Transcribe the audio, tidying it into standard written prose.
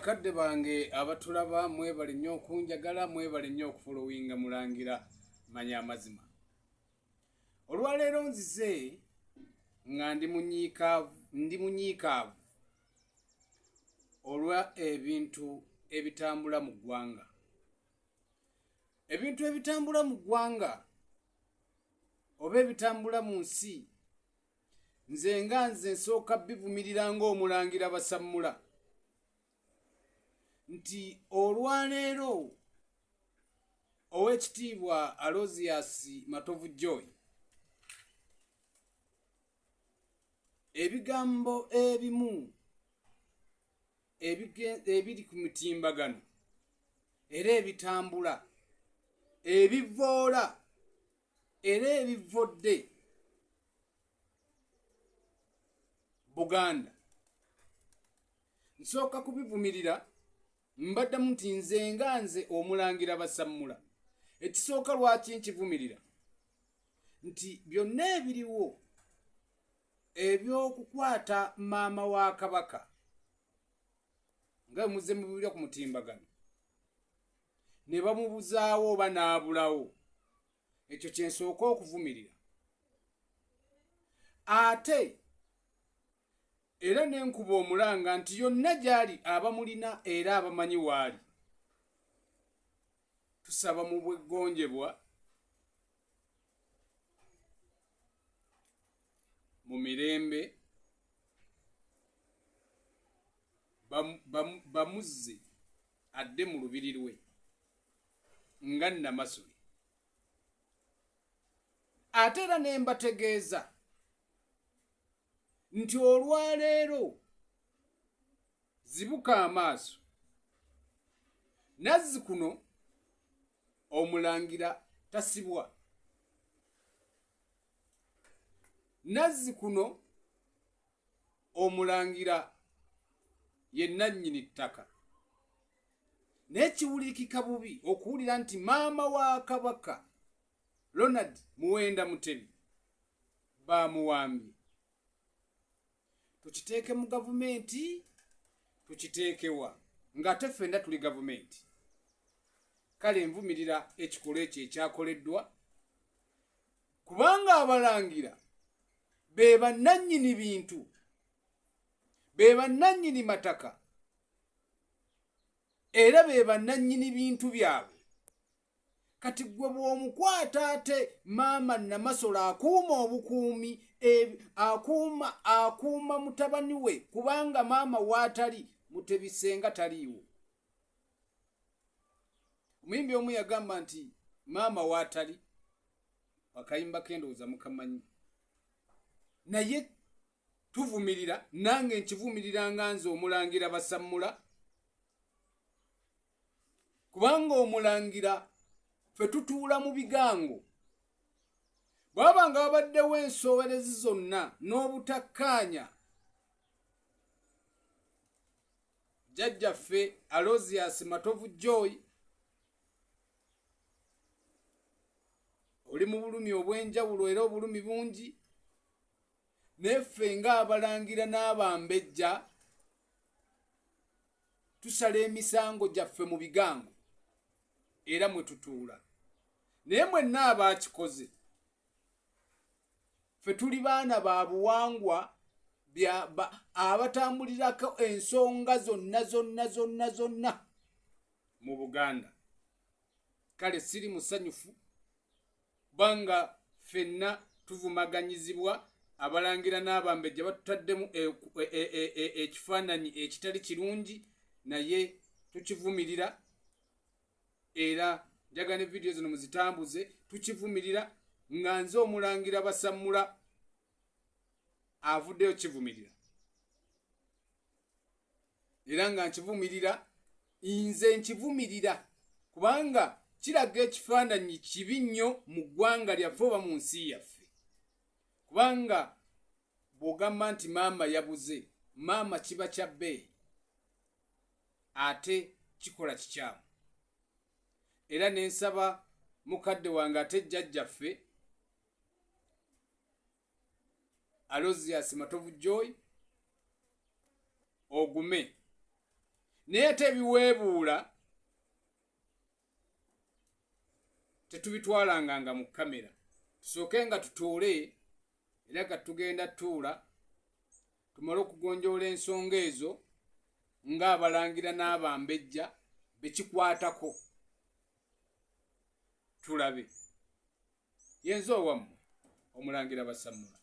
Bakadde bange abatulaba, mwebale nnyo okunjagala, mwebale nnyo okufolowinga Mulangira Manya Amazima. Olwaleero nzize nga ndi munyiikaavu, ndi munyiikaavu olwa ebintu ebitambula mu ggwanga. Ebintu ebitambula mu ggwanga oba ebitambula mu nsi, nze nga nze nsooka bivumirira ng'Omulangira Basammula nti olwaleero Owekitiibwa Alozias Matovu Joy ebigambo ebimu ebiri ku mitimbagano era ebitambula ebivoola era ebivodde Buganda, nsooka kubivumirira. Mbaddamu nti nze nga nze Omulangira Basammula, ekisooka lwaki nkivumirira nti byonna ebiriwo ebyokukwata maama wa Kabaka nga bwe muzze mubiwulira ku mutimbagano ne bamubuzaawo oba n'abulawo, ekyo kyensooka okuvumirira. Ate era nenkuba omulanga nti yonna gyali abamulina era abamanyi waali, tusaba mu bweggonjebwa mu mirembe bamuzze adde mu lubiri lwe nga Namasole. Ate era ne mbategeeza nti olwaleero zibuka amaaso nazzi kuno Omulangira tasibwa, nazzi kuno Omulangira ye nannyini ttaka. Naye kiwulikika bubi okuwulira nti maama wa Kabaka Ronald Muwenda Mutebi bamuwambye. Tukiteeke mu gavumenti, tukiteekewa ng'ate ffenna tuli gavumenti? Kale nvumirira ekikolwa ekyo ekyakoleddwa, kubanga abalangira be bannannyini bintu, be bannannyini mataka, era be bannannyini bintu byabwe. Kati gwe bw'omukwata ate maama Namasolo akuuma obukuumi, akuuma akuuma mutabani we, kubanga maama waatali Mutebisenga taliiwo. Omuyimbi omu yagamba nti maama waatali, akayimba kendowooza mukamanyi. Naye tuvumirira, nange nkivumirira nga nze Omulangira Basammula, kubanga Omulangira ffe tutuula mu bigango. Bwaba nga wabaddewo ensowerezi zonna n'obutakkaanya, jjajjaffe Alozias Matovu Joy oli mu bulumi obw'enjawulo era obulumi bungi, naye ffe ng'abalangira n'abambejja tusala emisango gyaffe mu bigango era mwe tutuula. Naye mwenna abaakikoze, ffe tuli baana ba buwangwa abatambulirako ensonga zonna zonna zonna zonna mu Buganda. Kale siri musanyufu kubanga ffenna tuvumaganyizibwa. Abalangira n'abambejja batutaddemu ekifaananyi ekitali kirungi, naye tukivumirira era njagala ne vidiyo zino muzitambuze. Tukivumirira nga nze Omulangira Basammula avuddeyo kivumirira, era nga nkivumirira, nze nkivumirira kubanga kiraga ekifaananyi kibi nnyo mu ggwanga lyaffe oba mu nsi yaffe, kubanga bw'ogamba nti maama yabuze, maama kiba kya bbeeyi ate kikola kikyamu. Era ne nsaba mukadde wange ate jjajjaffe Alozias Matovu Joy ogume. Naye ate ebiweebuula tetubitwalanga nga mu kamera, tusooke nga tutuule, era ka tugenda tuula tumale okugonjoola ensonga ezo ng'abalangira n'abambejja bekikwatako, tulabe. Yenze owammwe Omulangira Basammula.